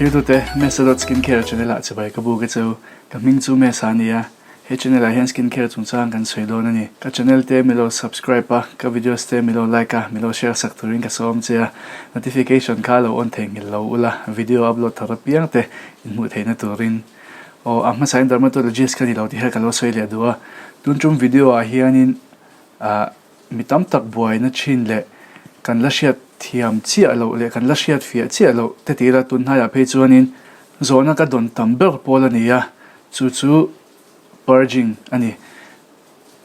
Thiltute, Mesa dot Skincare channel ah chibai ka buk e cheu. Ka hming chu Mesa a ni a, he channel ah hian skincare chungchang kan sawi dawn a ni. Ka channel te milo subscribe a, ka videos te milo like a, milo share sak turin ka sawm che a. Notification kha lo on theihnghilh lo ula, video upload thar apiang te inhmuh theihna turin. Aw, a hmasain dermatologist ka ni lo tih kha ka lo sawi leh duh a. Tun tum video ah hianin ah mi tam tak buaina thin leh kan la hriat thiam chiah loh leh kan la hriat fiah chiah loh te tih ila tun hnaiah phei chuanin zawhna ka dawn tam ber pawl a ni a, chu chu purging a ni.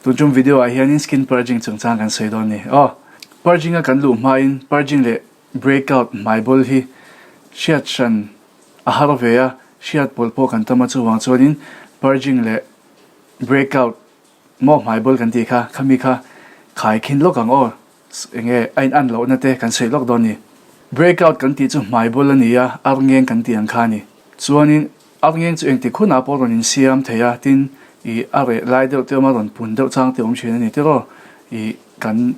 Tun tum video ah hianin skin purging chungchang kan sawi dawn a ni. Aw, purging a kan luh hmain purging leh breakout hmaibawl hi hriat hran A har ve a, hriat pawlh pawh kan tam a chuvang chuanin purging leh breakout maw hmaibawl kan tih kha khami kha khai khin lawk ang aw enge a in an lohna te kan sawi lawk dawn ni. Breakout kan tih chu hmaibawl a ni a, arngeng kan tih ang kha a ni. Chuanin arngeng chu engtik hunah pawh rawn insiam thei a, tin ih a reh lai deuh te awm a rawn pun deuh chang te awm thin a ni tiraw ih kan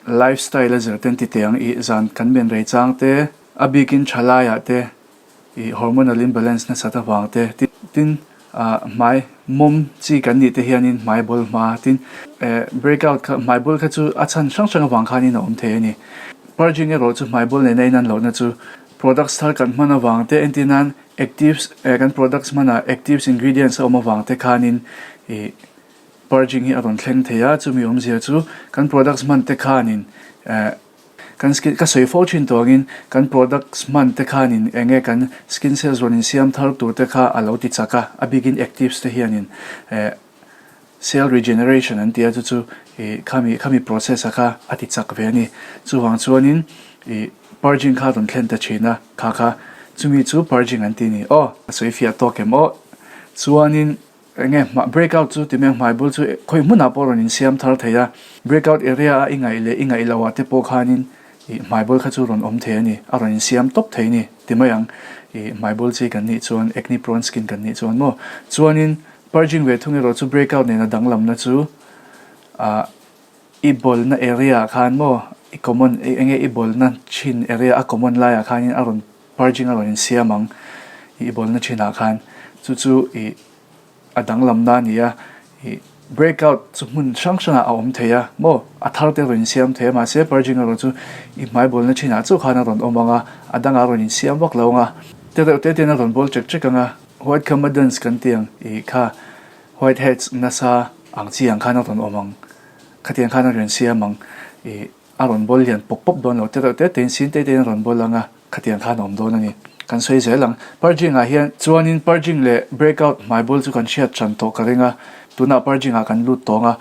Lifestyle a zir ten ti teh ang ih zan kan men rei chang te, a bikin tha laiah te ih hormonal imbalance nasat avang te tin ah hmai mawm chi kan nih te hianin hmai bawl hma tin eh breakout kha hmai bawl kha chu a chhan hrang hrang avang khanin a awm thei a ni. Purging erawh chu hmai bawl nena inan lohna chu products thar kan hman avang te entir nan actives eh kan products hmanah actives ingredients a awm avang te khanin ih Purging hi a rawn thleng thei a, chumi awmzia chu kan products hman te khanin eh kan skin ka sawi fo thin tawh angin kan products hman te khanin eng nge kan skin cells rawn insiam thar tur te kha a lo ti chak a, a bikin actives te hianin eh cell regeneration an ti a chu chu ih khami khami process a kha a ti chak ve a ni. Chuvang chuanin ih purging kha a rawn thlen ta thin a, kha kha chumi chu purging an ti a ni. Aw ka sawi fiah tawk em aw. Chuanin. Enge hma breakout chu ti mai ang hmai bul chu khawi hmunah pawh rawn insiam thar thei a, breakout area a i ngaih leh i ngaih loh ah te pawh khanin ih hmai bul kha chu rawn awm thei a ni, a rawn insiam tawp thei a ni ti mai ang ih hmai bul chi kan nih chuan acne prone skin kan nih chuan maw. Chuanin purging ve thung erawh chu breakout nena danglamna chu ah i bawlna area ah khan maw i common enge i bawlna thin area a common laiah khanin a rawn Purging a rawn insiam ang i bawlna thinah khan chu chu ih a danglamna a ni a, ih breakout chu hmun hrang hrangah a awm thei a maw a thar te a rawn insiam thei a mahse purging erawh chu i hmai bawlna thinah chauh khan a rawn awm ang a, a dangah a rawn insiam vak lo ang a, te reuh te ten a rawn bawl chek chek ang a, white comedones kan tih ang ih kha white heads nasa ang chi ang khan a rawn awm ang khatiang khan a rawn insiam ang ih. A rawn bawl lian pawp pawp dawn lo te reuh te tein sin te tein a rawn bawl ang a, khatiang khan a awm dawn a ni. Kan sawi zel ang. Purging ah hian chuanin purging leh breakout hmai bawl chu kan hriat ṭan tawh ka ring a, tunah purging ah kan lut tawng a,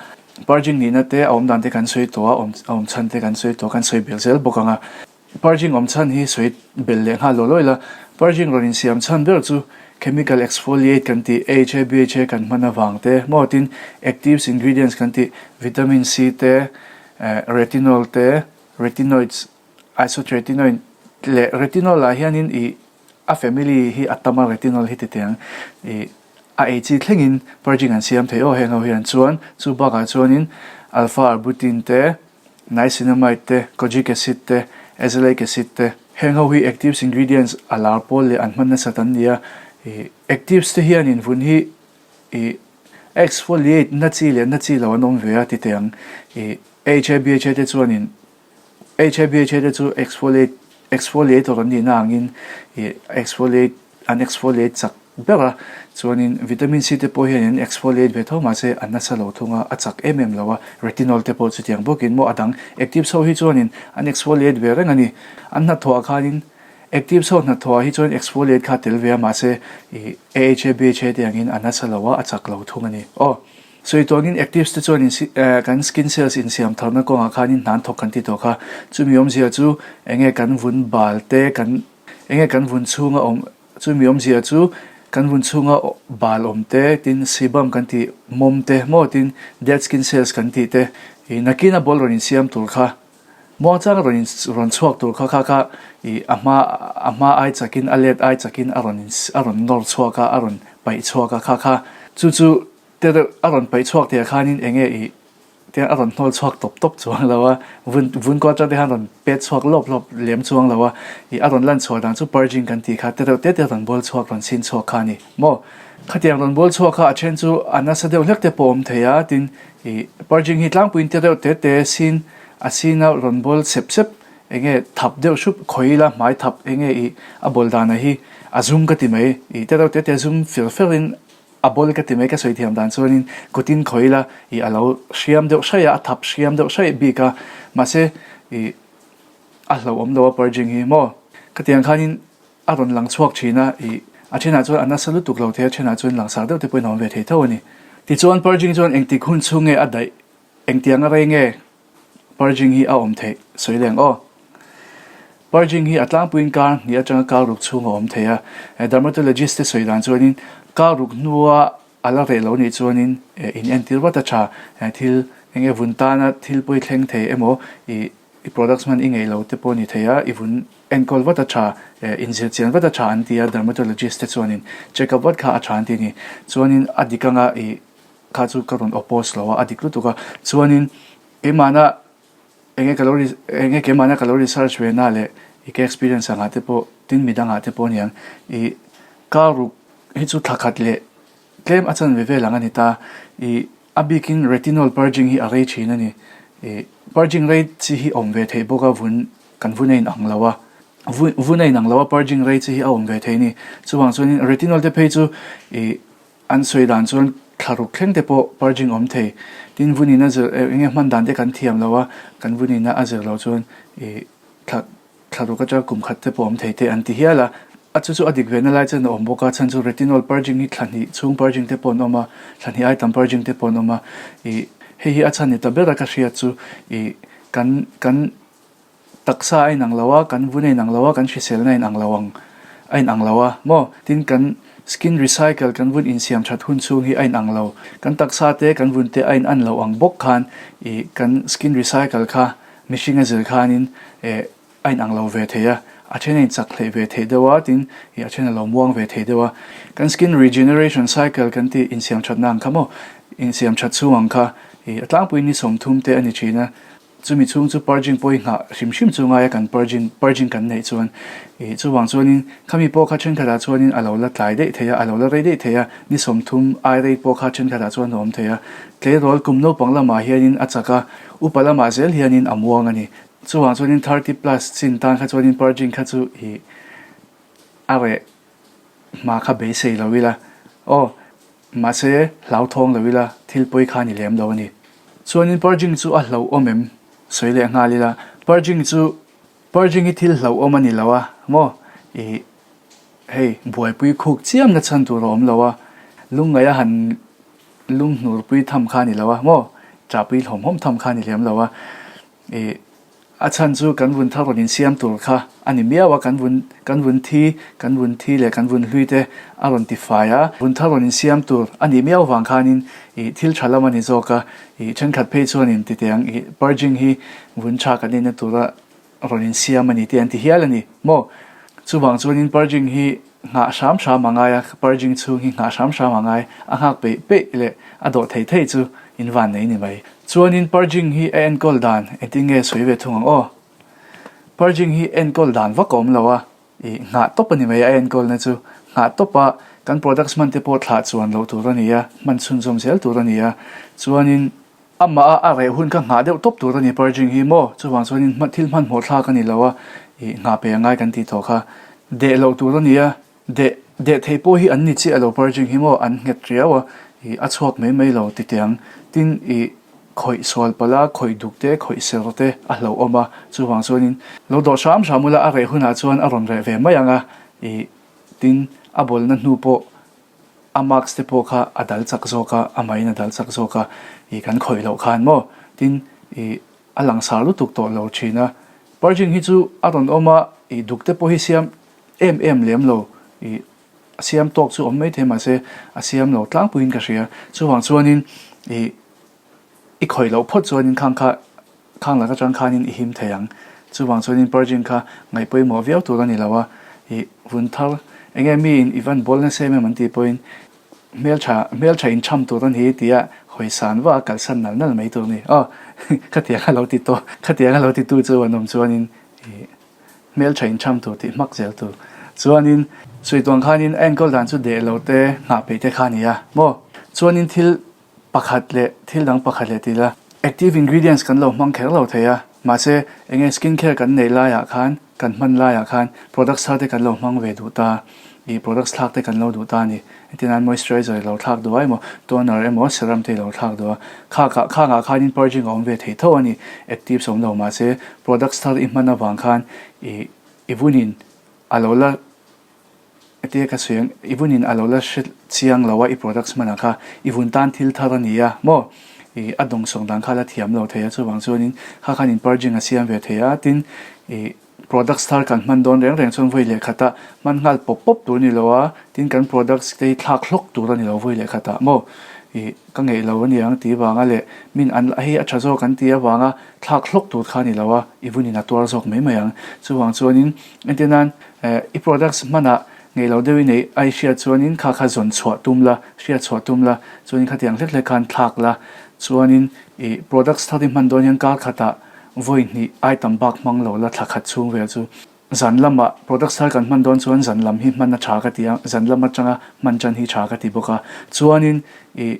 purging nihna te a awm dan te kan sawi tawh a, a awm chhan te kan sawi tawh, kan sawi bel zel bawk ang a. Purging awm chhan hi sawi bel leh nghal law law ila, purging rawn insiam chhan ber chu chemical exfoliate kan tih AHA, BHA kan hman avang te maw tin actives ingredients kan tih vitamin C te, Retinol te, retinoids, isotretinoin leh retinol ah hianin ih a family hi a tam a retinol hi ti teh ang ih a ei chi thlengin purging an siam thei aw heng ho hian chuan chu bakah chuanin alpha arbutin te, niacinamide te, kojic acid te, azelaic acid te heng ho hi actives ingredients a lar pawl leh an hman nasat an ni a ih actives te hianin vun hi ih Exfoliate na chi leh na chi lo an awm ve a ti teh ang. Ih HABHA te chuanin HABHA te chu exfoliate exfoliator an nihna angin ih exfoliate an exfoliate chak ber a, chuanin vitamin C te pawh hian an exfoliate ve tho mahse a nasa lo thung a, a chak em em lo a, retinol te pawh chutiang bawkin maw a dang actives ho hi chuanin an exfoliate ve reng a ni. An hnathawh ah khanin Active ho hnathawh ah hi chuan exfoliate kha tel ve a mahse ih AHA BHA te angin a nasa lo a a chak lo thung a ni. Aw. Sawi tawh angin actives te chuan in eh kan skin cells insiam tharna kawngah khanin hnan thawk kan ti tawh kha. Chumi awmzia chu enge kan vun bal te kan enge kan vun chhunga awm chumi awmzia chu kan vun chhunga bal awm te tin sebum kan tih mawm te maw tin dead skin cells kan tih te ih nakina bawl rawn insiam tur kha Muangchang rawn in rawn chhuak tur kha kha kha ih a hma a hma ai chakin a let ai chakin a rawn in a rawn nawr chhuak a a rawn paih chhuak a kha kha chu chu te reuh a rawn paih chhuak tih ah khanin eng nge ih Tiang a rawn hnawl chhuak tawp tawp chuang lo a, vun vun kual atang te khan rawn pet chhuak lawp lawp lem chuang lo a, ih a rawn lan chhuah dan chu purging kan tih kha te reuh te te rawn bawl chhuak rawn sin chhuak kha a ni maw? Khatiang rawn bawl chhuak kha a then chu a nasa deuh hlek te pawh awm thei a, tin ih purging hi tlangpuiin te reuh te te sin a sin a rawn bawl sep sep eng nge thap deuh hrup khawi ila hmai thap eng nge ih a bawl dan a hi a zum ka ti mai ih te reuh te te zum fer fer in A bawl ka ti mai ka sawi thiam dan chuanin kutin khawi ila ih a lo hriam deuh hraih a, a thap hriam deuh hraih bik a, mahse ih a hlauhawm lo a purging hi maw? Khatiang khanin a rawn lang chhuak thin a, ih a thenah chuan a nasa lutuk lo thei a, thenah chuan langsar deuh te pawhin a awm ve thei tho a ni. Tichuan purging chuan engtik hun chhung nge a daih, engtiang a rei nge Purging hi a awm theih sawi leng aw. Purging hi a tlangpuiin kar hnih atanga kar ruk chhung a awm thei a. Dermatologist te sawi dan chuanin kar ruk hnua a la reh lo nih chuanin in entir vat a tha. Thil eng nge vun tana thil pawi thleng thei emaw i products hman i ngeih lo te pawh ni thei a, i vun enkawl vat a tha, inzir chian vat a tha an ti a dermatologist te chuanin check up vat kha a tha an ti a ni. Chuanin a dik anga i Kha chu ka rawn oppose lo a, a dik lutuk a. Chuanin keimahna enge ka lo enge keimahna ka lo research ve na leh i ka experience angah te pawh tin midangah te pawh aniang i car ruk hi chu thla khat leh tlem a chanve vel ang a ni ta. I a bikin retinol purging hi a rei thin a ni. I purging rei chi hi awm ve theih bawk a vun kan vun a inang lo a, vun a inang lo a purging rei chi hi a awm ve thei a ni. Chuvang chuanin retinol te phei chu i An sawi dan chuan thla ruk thleng te pawh purging awm thei. Tin vunin a zir eng nge hman dan te kan thiam lo a, kan vunin a zir loh chuan ih thla thla ruk atanga kum khat te pawh awm thei te an ti hial a. A chu chu a dik ve na lai chuan a awm bawk a, chhan chu retinol purging hi thla hnih chhung purging te pawh an awm a, thla hnih ai tam purging te pawh an awm a. Ih hei hi a chhan ni ta ber a ka hriat chu ih kan kan Taksa a inang lo a, kan vun a inang lo a, kan hriselna a inang lo ang a inang lo a maw? Tin, kan skin recycle, kan vun insiam that hun chhung hi a inang lo. Kan taksa te, kan vun te a inan lo ang bawk khan ih kan skin recycle kha mihring a zir khanin eh a inang lo ve thei a, a then a inchak hleih ve thei deuh a, tin ih a then a lo muang ve thei deuh a. Kan skin regeneration cycle kan tih insiam thatna ang kha maw? Insiam that chhung ang kha ih a tlangpui ni 30 te a ni thin a. Chumi chhung chu purging pawh i nghah hrim hrim chu ngaia kan purging purging kan neih chuan ih chuvang chuanin khami pawh kha thenkhatah chuanin a lo la tlai daih thei a, a lo la rei daih thei a, ni 30 ai rei pawh kha thenkhatah chuan a awm thei a. Tleirawl kum naupang lamah hianin a chak a, upa lamah zel hianin a muang a ni. Chuvang chuanin 30 plus chin tan kha chuanin purging kha chu ih a reh hma kha beisei lo ila aw. Mahse, hlauthawng lo ila thil pawi kha ni lem lo a ni. Chuanin purging chu a hlauhawm em? Sawi leh nghal ila, purging chu purging hi thil hlauhawm a ni lo a maw? Ih, hei buaipui khuk chiam na chhan tur a awm lo a, lungngaih a han lunghnurpui tham kha a ni lo a maw? Chahpui hlawm hlawm tham kha a ni lem lo a, ih, A chhan chu kan vun thar rawn insiam tur kha a ni miau a, kan vun kan vun thi, kan vun thi leh kan vun hlui te a rawn ti fai a, vun thar rawn insiam tur a nih miau vang khanin ih thil tha lam a ni zawk a, ih thenkhat phei chuanin ti teh ang ih purging hi vun tha kan inna tura rawn insiam a ni tih an ti hial a ni maw? Chuvang chuanin purging hi nghah hram hram a ngai a, purging chhung hi nghah hram hram a ngai, a nghak peih peih leh a dawh thei thei chu in van nei ni mai. Chuanin purging hi a enkawl dan engtin nge sawi ve thung ang aw? Purging hi enkawl dan vak a awm lo a, ih nghah tawp a ni mai a enkawlna chu. Nghah tawp a, kan products hman te pawh thlah chuan loh tur a ni a, hman chhunzawm zel tur a ni a. Chuanin amah a a reh hun kha nghah deuh tawp tur a ni purging hi maw? Chuvang chuanin thil hmanhmawh thlak a ni lo a, ih nghah pe a ngai kan tih tawh kha. Deh loh tur a ni a, Deh deh thei pawh hi an ni chiah lo purging hi maw an nghet riau a, ih a chhuak mai mai lo ti teh ang. Tin ih khawih sual palh a, khawih duk te, khawih ser te a hlauhawm a, chuvang chuanin lo dawh hram hram ula a reh hunah chuan a rawn reh ve mai ang a, ih tin a bawlna hnu pawh a marks te pawh kha a dal chak zawk a, a mahin a dal chak zawk a, ih kan khawih loh khan maw tin ih a langsar lutuk tawh lo thin a. Purging hi chu a rawn awm a, ih duk te pawh hi siam em em lem lo ih a siam tawk chu awm mai thei mahse a siam lo tlangpuiin ka hria. Chuvang chuanin ih i khawih loh phawt chuanin khang kha khang lak atang khanin i him thei ang. Chuvang chuanin purging kha ngaih pawimawh viau tur a ni lo a, ih vun thar eng nge miin i van bawl nasa em em an tih pawhin hmeltha hmeltha inchham tur a ni tia hawi san vah a kalsan nal nal mai tur a ni. Aw khatiang a lo ti tawh khatiang a lo ti tu chu an awm chuanin ih hmeltha inchham tur tih hmak zel tur chuanin suituang khanin a enkawl dan chu deh lo te nghah peih te kha a ni a maw chuanin thil pakhat leh thil dang pakhat leh ti ila active ingredients kan lo hmang kher lo thei a mahse enge skin care kan neih laiah khan kan hman laiah khan products thar te kan lo hmang ve duh ta ih products thlak te kan lo duh ta a ni entir nan moisturizer i lo thlak duh a emaw toner emaw serum te i lo thlak duh a khakah khangah khanin purging a awm ve thei tho a ni actives awm lo mahse products thar i hman avang khan ih i vunin a lo la Hetia ka sawi ang, i vunin a lo la hre chiang lo a, i products hmanah kha i vun tan thil thar a ni a maw? I a dawngsawng dan kha la thiam lo thei a, chuvang chuanin kha khan in purging a siam ve thei a, tin i products thar kan hman dawn reng reng chuan vawi leh khatah hman nghal pawp pawp tur a ni lo a, tin kan products te hi thlak hlawk tur a ni lo vawi leh khatah maw? I ka ngeih lo a ni ang tih vanga leh min an hei a tha zawk an tih avanga thlak hlawk tur kha a ni lo a, i vunin a tuar zawk mai mai ang. Chuvang chuanin entir nan I products hmanah ngeih lo deuh i neih a i hriat chuanin kha kha zawn chhuah tum la, hriat chhuah tum la, chuanin khatiang hlek hlek khan thlak la, chuanin i products thar i hman dawn hian kar khatah vawi hnih ai tam bak hmang lo la thla khat chhung vel chu zan lamah products thar kan hman dawn chuan zan lam hi hman a tha ka ti a, zan lam atanga hman tan hi tha ka ti bawk a, chuanin i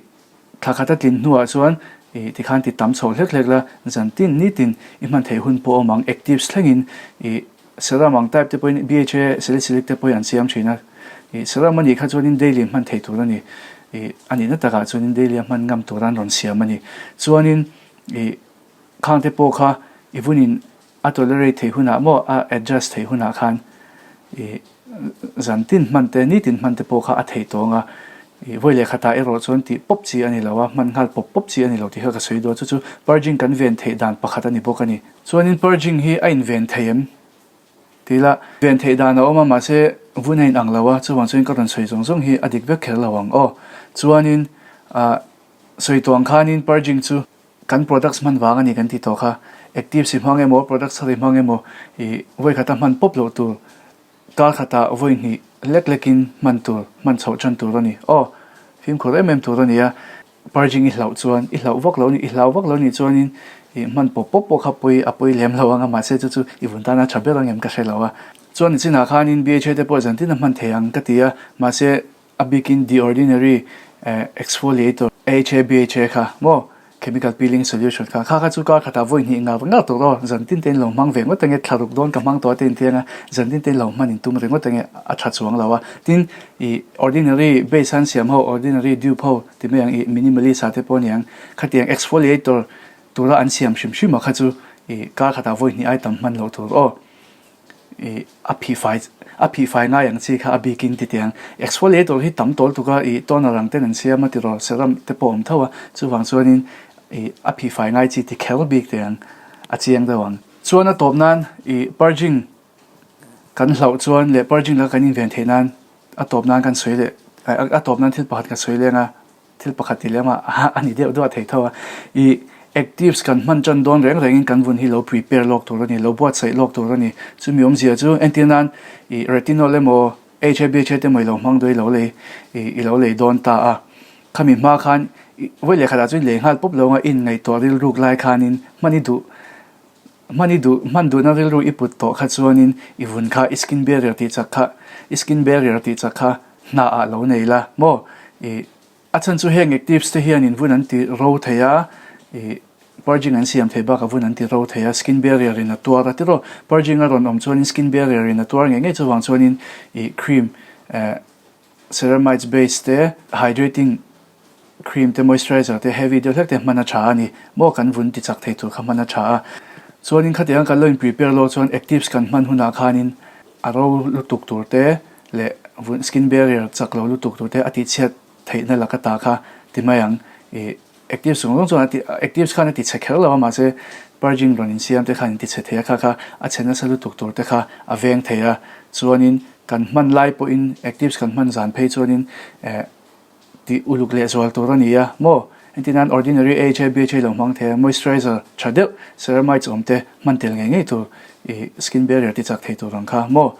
Thla khat a tlin hnuah chuan i tikhan ti tam chho hlek hlek la, zan tin ni tin i hman theih hun pawh awm ang, actives thlengin i serum ang type te pawhin BHA salicylic te pawhin an siam thin a, i serum a nih kha chuanin daily hman theih tur a ni, i a nihna takah chuanin daily a hman ngam tura an rawn siam a ni. Chuanin i khang te pawh kha i vunin A tolerate theih hunah maw a adjust theih hunah khan ih zan tin hman te ni tin hman te pawh kha a theih tawng a, ih vawi leh khatah erawh chuan tih pawp chi a ni lo a, hman nghal pawp pawp chi a ni lo tih kha ka sawi dawn chu chu purging kan ven theih dan pakhat a ni bawk a ni. Chuanin purging hi a inven thei em tih lah ven theih dan a awm a mahse vun a inang lo a chuvang chuan ka rawn sawi zawng zawng hi a dik vek kher lo ang aw. Chuanin ah sawi tawh ang khanin purging chu Kan products hman vang a ni kan tih tawh kha. Actives i hmang emaw, products thar i hmang emaw, i vawi khata hman pawp loh tur, kar khatah vawi hnih lek lekin hman tur, hman chhoh tan tur a ni. Aw, fimkhur em em tur a ni a. Purging i hlauh chuan, i hlauh vak lo ni, i hlau vak lo nih chuanin i hman pawp pawp pawh kha pawi a pawi lem lo ang a, mahse chu chu i vun tana tha ber ang em ka hre lo a. Chuan nichinah khanin BHA te pawh zantin a hman thei ang ka ti a, mahse A bikin The Ordinary Exfoliator, AHA-BHA kha maw, chemical peeling solution kha, kha kha chu kar khatah vawi hnih ngar ngar tur aw, zan tin te in lo hmang ve ngawt ange, thla ruk dawn ka hmang tawh a te intiang a, zan tin te in lo hman in tum ringawt ange, a tha chuang lo a. Tin, ih Ordinary base an siam ho, Ordinary dupe ho ti mai ang, ih minimalist ah te pawh a ni ang, khatiang exfoliator tura an siam hrim hrim ah kha chu ih kar khatah vawi hnih ai tam hman loh tur aw. Ih a phih fai a phih fai ngai ang chi kha a bikin ti teh ang. Exfoliator hi tam tawl tuk a, ih toner ang ten an siam a tiraw serum te pawh a awm tho a, chuvang chuanin ih a phih fai ngai chi ti kher bik teh ang, a chiang deuh ang. Chuan a tawp nan ih purging kan hlauh chuan leh purging laka kan inven theih nan a tawp nan kan sawi leh a tawp nan thil pakhat ka sawi leng a. Thil pakhat ti lem a, a ni deuh duah thei tho a. I actives kan hman tan dawn reng rengin kan vun hi lo prepare lawk tur a ni, lo buatsaih lawk tur a ni. Chumi awmzia chu entir nan i retinol emaw HABHA te emaw i lo hmang dawn i lo lei i lo lei dawn ta a. Khami hma khan i vawi leh khatah chuan i lei nghal pawp lo anga i inngaihtuah rilruk lai khanin hman i duh hman i duh hman duhna rilru i put tawh kha chuanin i vun kha i skin barrier tih chak kha i skin barrier tih chak kha hna ah lo nei la maw ih a chhan chu heng actives te hian in vun an ti ro thei a ih purging an siam thei bak a vun an ti ro thei a skin barrier in a tuar a tiraw purging a rawn awm chuan in skin barrier in a tuar ngei ngei chuvang chuan in ih cream eh ceramides base te hydrating Cream te moisturizer te heavy deuh hlek te hman a tha a ni. Maw kan vun ti chak thei tur kha hman a tha a. Chuanin khatiang kan lo in prepare lo chuan actives kan hman hunah khanin a ro lutuk tur te leh vun skin barrier chak lo lutuk tur te a tihchhiat theihna laka ta kha ti mai ang. Ih actives zawng zawng chuan a ti actives khan a ti chhe kher lo a mahse purging rawn insiam te khan in ti chhe thei a kha kha a chhe nasa lutuk tur te kha a veng thei a. Chuanin kan hman lai pawhin actives kan hman zan phei chuanin eh Tih uluk leh zual tur a ni a maw? Entir nan ordinary AHA BHA lo hmang thei a, moisturizer tha deuh ceramides awm te hman tel ngei ngei tur i skin barrier ti chak thei tur ang kha maw?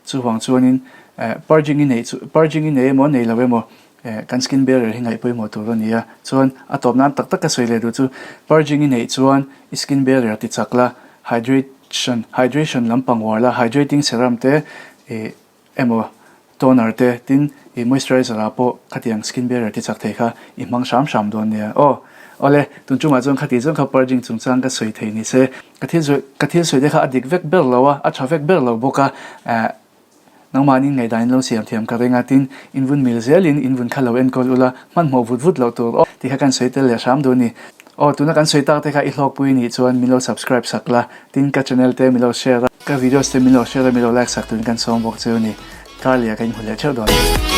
Chuvang chuanin eh purging i neih chu purging i nei emaw nei lo emaw Kan skin barrier hi ngaih pawimawh tur a ni a, chuan a tawp nan tak tak ka sawi leh duh chu purging i neih chuan i skin barrier ti chak la, hydration hydration lampang uar la, hydrating serum te ih emaw toner te tin ih moisturizer ah pawh khatiang skin barrier ti chak thei kha i hmang hram hram dawn nia. Aw awle tun chungah chuan khati zawng kha purging chungchang ka sawi thei ni se ka thil sawi ka thil sawi te kha a dik vek ber lo a, a tha vek ber lo bawk a eh. Nangmahni ngaihdan in lo siam thiam ka ring a, tin, in vun mil zelin in vun kha lo enkawl ula, hmanhmawh vut vut loh tur aw tih kha kan sawi tel leh hram duh a ni. Aw, tuna kan sawi tak te kha i hlawkpui nih chuan min lo subscribe sak la, tin, ka channel te min lo share a, ka videos te min lo share a, min lo like sak turin kan sawm bawk cheu a ni. Karlia ka inhmu leh theuh dawn.